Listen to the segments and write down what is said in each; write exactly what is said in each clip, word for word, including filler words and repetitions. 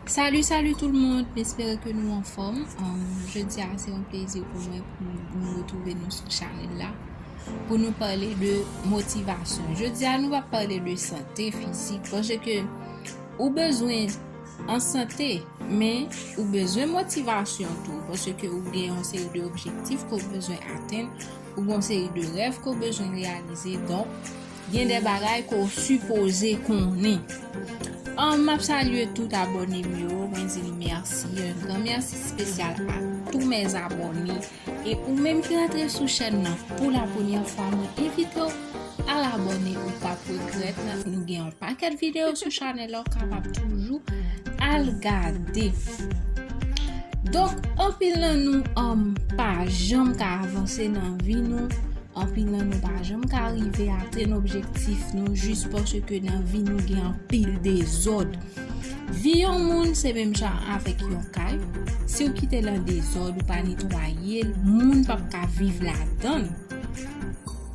Salut, salut tout le monde, m espere ke nou anfòm. Um, jodi a, se yon plezi pou mwen pou nou retwouve nou sou chanèl la pou nou pale de motivasyon. Jodi a, nou va pale de sante fizik, paske ou bezwen an sante, men ou bezwen motivasyon tou, paske ou gen yon seri de objektif ke ou bezwen atenn, ou gen yon seri de rèv ke ou bezwen reyalize. Donk, gen de bagay ke ou sipoze konnen. An, m ap salye tout abòne m yo, mwen di nou mèsi, yon gran mèsi espesyal a tous mes abonnés. E ou menm ki rantre sou chèn nan pou la premyè fwa, mwen envite w al abòne, ou p ap regrèt. Nou gen yon pakèt videyo sou chanèl la, ou kapab toujou al gade. Donk, anpil nan nou, um, pa janm ka avanse nan vi nou. Anpil nan nou pa janm ka rive atenn objektif nou jis paske nan vi nou gen anpil dezòd. Vi yon moun se menm jan avèk yon kay. Si w kite l an dezòd, ou pa netwaye l, moun p ap ka viv ladan l.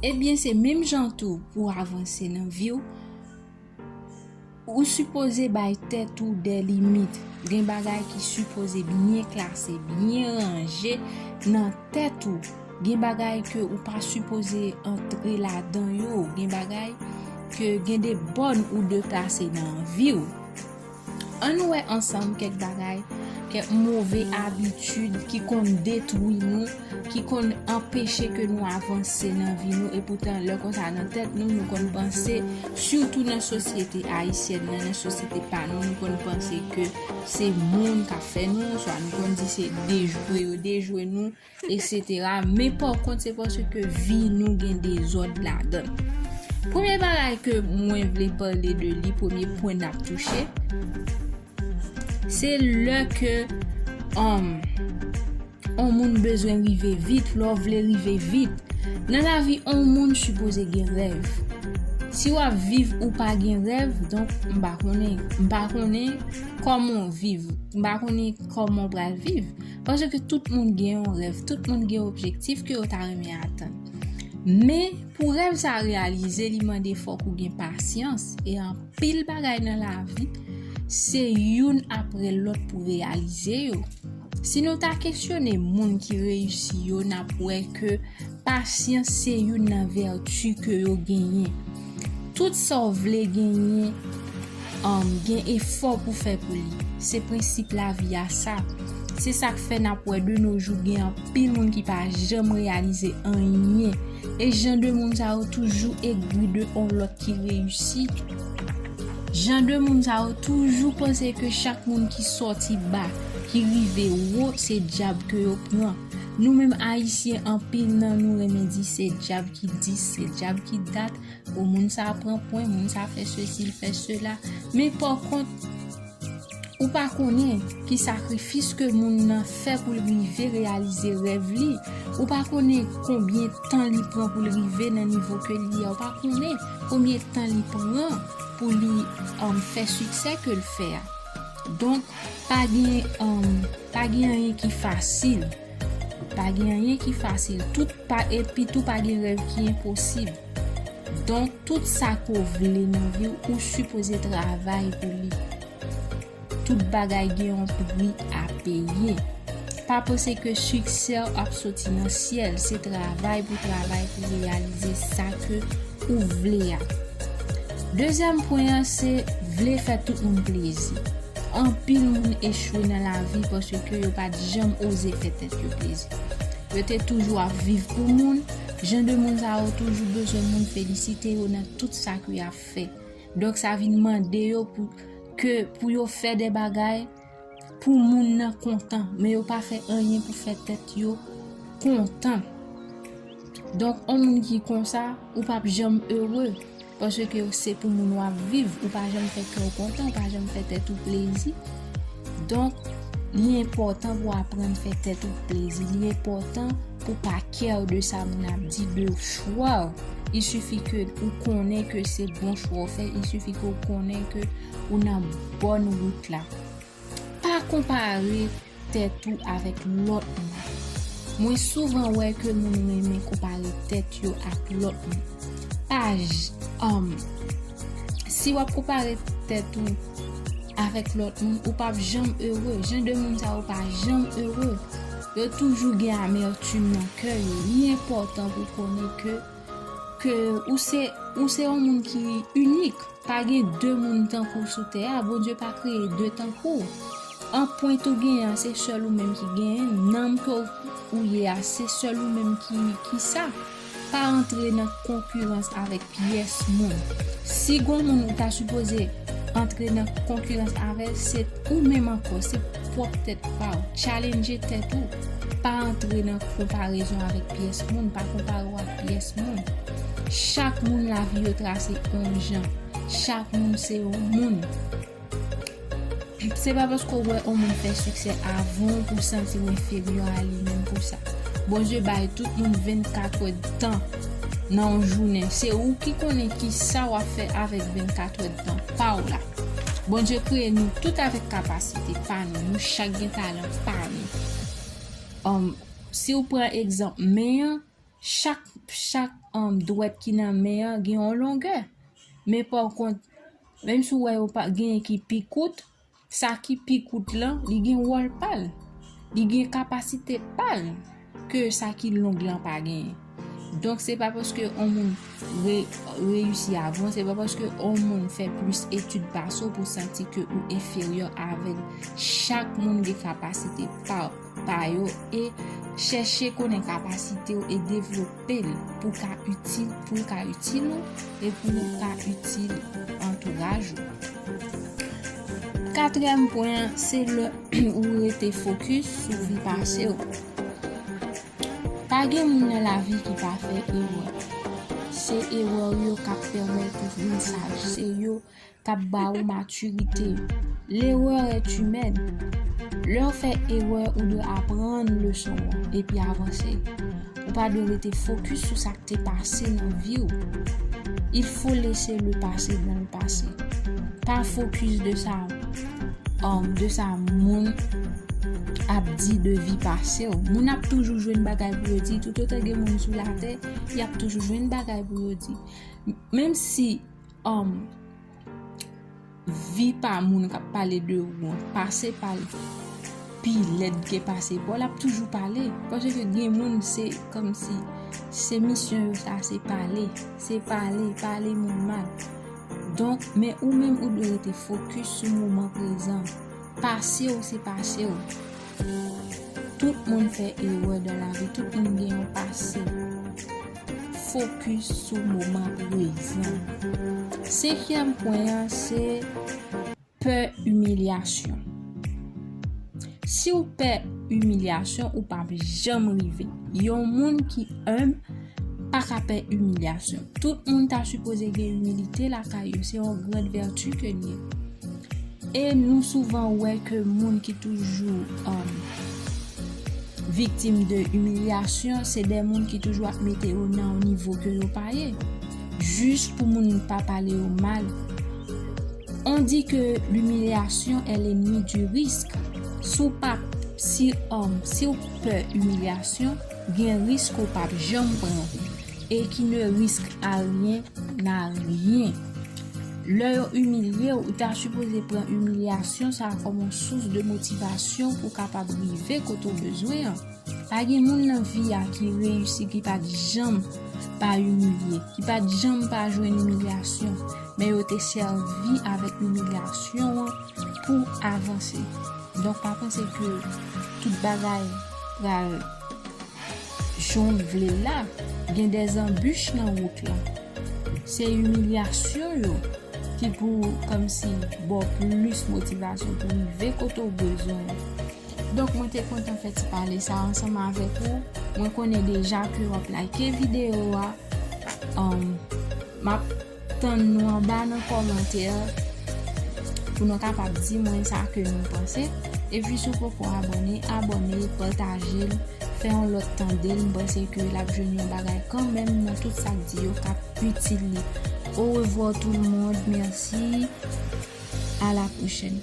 Ebyen, se menm jan tou pou avanse nan vi w. Ou sipoze bay tèt ou de limit. Gen bagay ki sipoze byen klase, byen ranje nan tèt ou. Gen bagay ke ou pa sipoze antre ladan yo. Gen bagay ke gen de bòn ou deplase nan vi w. Ann nou wè ansanm kèk bagay, kèk move abitid ki konn detwi nou, ki konn anpeche ke nou avanse nan vi nou. E poutan, lè konsa nan tèt nou, nou konn panse, sitou nan sosyete ayisyèn nan, nan sosyete pa nou, nou konn panse ke se moun k ap fè nou, swa nou konn di se dejwe yo dejwe nou, etsetera. Men pa kont, se paske vi nou gen dezòd ladan l. Premye bagay ke mwen vle pale de li, premye pwen n ap touche, se lè ke, um, yon moun bezwen rive vit, lè w vle rive vit. Nan lavi, yon moun sipoze gen rèv. Si w ap viv ou pa gen rèv, donk, m pa konnen, m pa konnen kòman w viv. M pa konnen kòman w pral viv. Paske tout moun gen yon rèv, tout moun gen objektif ke yo ta renmen atenn. Men, pou rèv sa reyalize, li mande fòk ou gen pasyans. E anpil bagay nan lavi, se youn apre lòt pou reyalize yo. Si nou ta kesyone moun ki reyisi yo, n ap wè ke pasyans se youn nan vèti ke yo genyen. Tout sa w vle genyen, um, gen efò pou fè pou li. Se prensip lavi a sa. Se sa k fè n ap wè de nos jours gen anpil moun ki pa janm reyalize anyen. E jan de moun sa yo toujou egri de yon lòt ki reyisi. Jan de moun sa yo toujou panse ke chak moun ki sòti ba, ki rive wo, se djab ke yo pran. Nou menm Ayisyen, anpil nan nou renmen di se djab ki dis, se djab ki dat, o moun sa pran pwen, moun sa fè sesi, l fè sela. Men pa kont, ou pa konnen ki sakrifis ke moun nan fè pou l rive reyalize rèv li. Ou pa konnen konbyen tan li pran pou l rive nan nivo ke li ye a. Ou pa konnen konbyen tan li pran pou li, um, fè siksè ke l fè a. Donk, pa gen, um, pa gen anyen ki fasil. Pa gen anyen ki fasil. Tout pa, epi tou pa gen rèv ki enposib. Donk, tout sa ke w vle nan vi w, ou sipoze travay pou li. Tout bagay gen yon pri a peye. Pa panse ke siksè w ap soti nan syèl, se travay pou travay pou reyalize sa ke ou vle a. Dezyèm pwen an, se vle fè tout moun plezi. Anpil moun echwe nan lavi paske yo pa t janm oze fè tèt yo plezi. Yo te toujou ap viv pou moun. Jan de moun sa yo toujou bezwen moun felisite yo nan tout sa ke y ap fè. Donk, sa vin mande yo pou, ke, pou yo fè de bagay pou moun nan kontan, men yo pa fè anyen pou fè tèt yo kontan. Donk, yon moun ki konsa, ou p ap janm ere, paske se pou moun w ap viv, ou pa janm fè kè w kontan, ou pa janm fè tèt ou plezi. Donk, li enpòtan pou w aprann fè tèt ou plezi. Li enpòtan pou w pa care de sa moun ap di de chwa w. Il suffit ke ou konnen ke se bon chwa w fè, il suffit ke ou konnen ke ou nan bòn wout la. Pa konpare tèt ou avèk lòt moun. Mwen souvan wè ke moun renmen konpare tèt yo ak lòt moun. Pa j-, um, si w ap konpare tèt ou avèk lòt moun, ou p ap janm ere. Jan de moun sa yo pa janm ere. Yo toujou gen amètim nan kè yo. Li enpòtan pou konnen ke, ke ou se, ou se yon moun ki inik. Pa gen de moun tankou w sou tè a. Bondye pa kreye de tankou w. Anpwent ou genyen an, se sèl ou menm ki genyen. Nanm ke w, ou ye a, se sèl ou menm ki, ki sa. Pa antre nan konkirans avèk pyès moun. Si gon moun ou ta sipoze antre nan konkirans avè l, se ou menm ankò, se pwòp tèt pa w. Challenge tèt ou. Pa antre nan konparezon avèk pyès moun, pa konpare w ak pyès moun. Chak moun lavi yo trase yon jan. Chak moun se yon moun. Se pa paske w wè yon moun fè siksè avan w pou w santi w enferyè a li menm pou sa. Bondye bay tout moun vennkat èdtan nan yon jounen. Se ou ki konnen ki sa w ap fè avèk vennkat èdtan pa w la. Bondye kreye nou tout avèk kapasite pa nou. Nou chak gen talan pa nou. Um, si w pran egzanp men an, chak, chak um, dwèt ki nan men an gen yon longè. Men pa kont, menm si w wè yo pa genyen ki pi kout, sa ki pi kout lan, li gen wòl pa l. Li gen kapasite pa l ke sa ki long lan pa genyen. Donk, se pa paske yon moun re, reyisi avan w, se pa paske yon moun fè plis etid pase w pou w santi ke ou enferyè avè l. Chak moun gen kapasite pa w. pa yo e chèche konnen kapasite w e devlope l pou ka itil, pou l ka itil ou e pou l ka itil antouraj ou. Katriyèm pwen an, se lè ou rete fokis sou vi pase w. Pa gen moun nan lavi ki pa fè erè. Se erè w yo k ap pèmèt ou vin saj. Se yo k ap ba ou matirite. L'erreur est humaine. Lè w fè erè, ou dwe aprann leson an epi avanse. Ou pa dwe rete fokis sou sa k te pase nan vi w. Il faut laisser le passé dans le passé. Pa fokis de sa, um, de sa moun ap di de vi pase w. Moun ap toujou jwenn bagay pou yo di. Toutotan gen moun sou latè, y ap toujou jwenn bagay pou yo di. Menm si um, vi pa moun k ap pale de ou an, pase pa l pi lèd ke pase pa w, l ap toujou pale. Paske gen moun, se kòmsi se misyon yo sa, se pale, se pale, pale moun mal. Donk, men ou menm ou dwe rete fokis sou moman prezan. Pase w se pase w. Tout moun fè erè dan lavi, tout moun gen yon pase. Fokis sou moman prezan. Senkyèm pwen an, se pè imilyasyon. Si w pè imilyasyon, ou p ap janm rive. Yon moun ki enb pa ka pè imilyasyon. Tout moun ta sipoze gen imilite lakay yo. Se yon grand vèti ke l ye. E nou souvan wè ke moun ki toujou, um, viktim de imilyasyon, se de moun ki toujou ap mete yo nan yon nivo ke yo pa ye. Jis pou moun pa pale yo mal. On dit que l'humiliation est l'ennemi du risque. Si w pa, si, um, si w pè imilyasyon, gen risk ou p ap janm pran. Et qui ne risque à rien n'a rien. Lè yo imilye w, ou ta sipoze pran imilyasyon sa a kòm yon sous de motivasyon pou w kapab rive kote w bezwen an. Pa gen moun nan vi a ki reyisi ki pa t janm pa imilye, ki pa t janm pa jwenn imilyasyon, men yo te sèvi avèk imilyasyon an pou avanse. Donk, pa panse ke tout bagay pral jan w vle l la, gen de zanbich nan wout la. Se imilyasyon yo ki pou kòmsi ba w plis motivasyon pou rive kote w bezwen. Donk, mwen te kontan fè ti pale sa ansanm avèk ou. Mwen konnen deja ke w ap like videyo a. Um, m ap tann nou anba nan kòmantè pou nou kapab di mwen sa ke nou panse. Epi si w poko abòne, abòne, pataje l, fè yon lòt tande l. M panse ke l ap jwenn yon bagay kanmenm nan tout sa k di yo k ap itil li. Au revoir tout le monde, merci, à la prochaine.